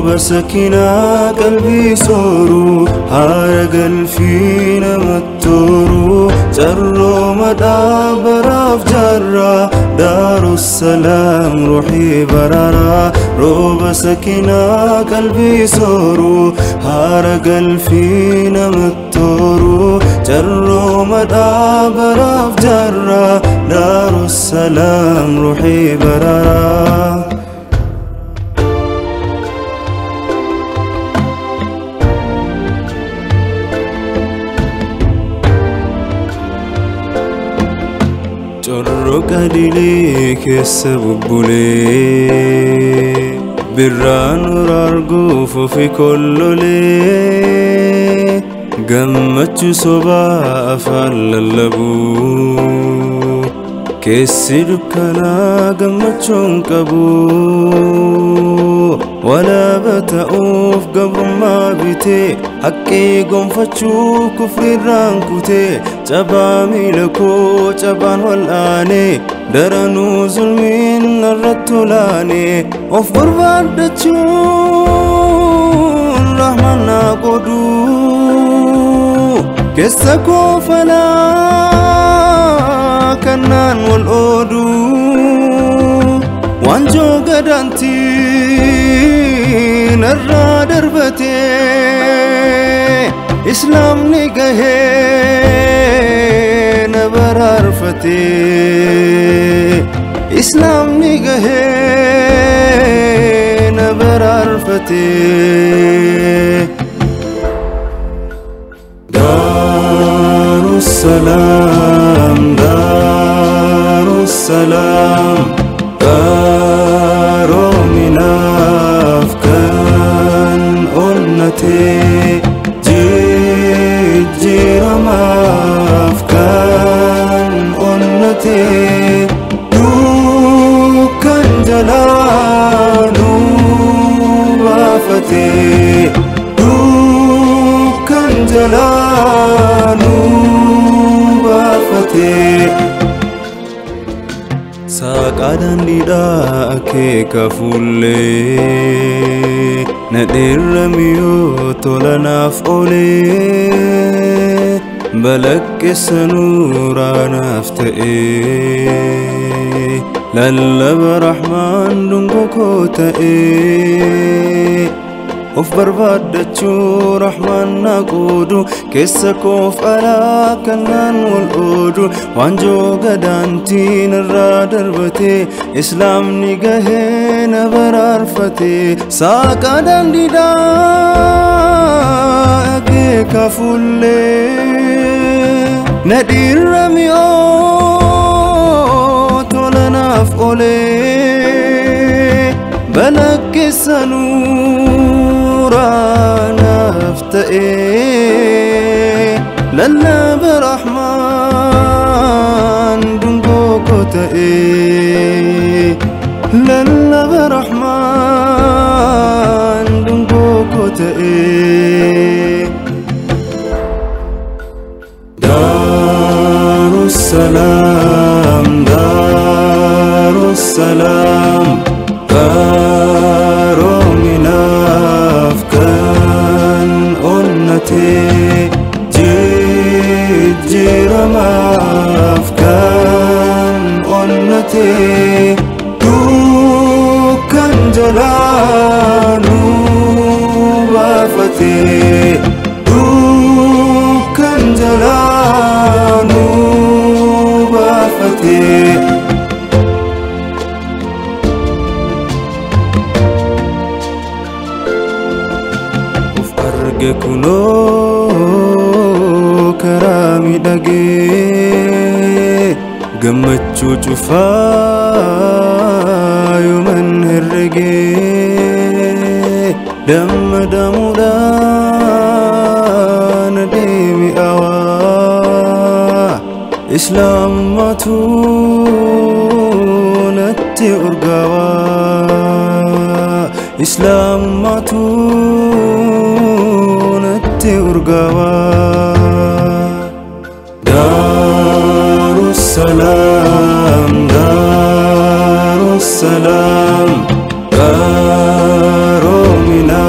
Rooba sakinaa qalbii sooruu haara galfii namatti horuu carrooma dhaabaraaf jaarraa Daarussalaam ruuxii baraaraa rooba sakinaa qalbii sooruu haara galfii namatti horuu carrooma dhaabaraaf jaarraa Daarussalaam ruuxii baraaraa. Corroqa dilee keessa bubbulee birraan arguuf ofi kollolee gammachuu sobaa afaan lallabuu keessi dukkanaa gammachuun qabu walaaba ta'uuf gabrummaa bitee haqqee gonfachuuf kufriirraan kutee cabaa miila koo cabaan wal'aanee daranuu zulmiin narratti olaanee of barbaaddachuun rahmaan naa qooduu keessa koo falaa kannaan wal ooduu waanjoo gadaantii narraa darbatee islaamni gahee na baraarfatee islaamni gahee na baraarfatee. Daarussalaam Daarussalaam qaroominaaf kan onnatee jijjiiramaaf kan onnatee dukkan jalaa nu baafatee dukkan jalaa nu baafatee. Saaqaa daandiidhaa akeeka fuullee na dheerra miyoo tola naaf oolee balaqqeessa nuuraa naaf ta'ee lallaba rahmaan dungoo koo ta'ee of barbaaddachuu rahmaan naa qoodu keessa koof alaa kannaan wal oodu waanjoo gadaantiin irraa darbatee islaamni gahee na baraarfatee saaqaa daandiidhaa akeeka fuullee na dhiirra mi'oo tola naaf oolee balaqqeessa nuuraa naaf ta'ee lallaba rahmaan dungoo koo ta'ee lallaba rahmaan dungoo koo ta'ee. Daarussalaam Daarussalaam qaroominaaf kan onnatee jijjiiramaaf kan onnatee dukkan jalaa nu baafatee dukkan jalaa nu baafatee. Of arge kunoo karaa miidhagee gammachuu cufaa yooman herregee damma damuudhaan deemi awaa islaamummaatu natti urgaawaa islaamummaatu natti urgaawaa. Daarussalaam Daarussalaam qaroominaaf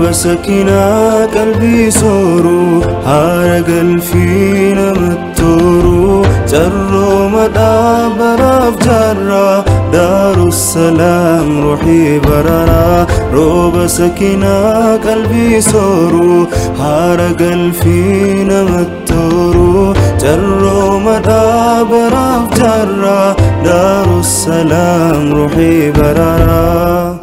Rooba sakinaa qalbii sooruu haara galfii namatti horuu carrooma dhaabaraaf jaarraa Daarussalaam ruuxii bararaa rooba sakinaa qalbii sooruu haara galfii namatti horuu carrooma dhaabaraaf jaarraa Daarussalaam ruuxii bararaa.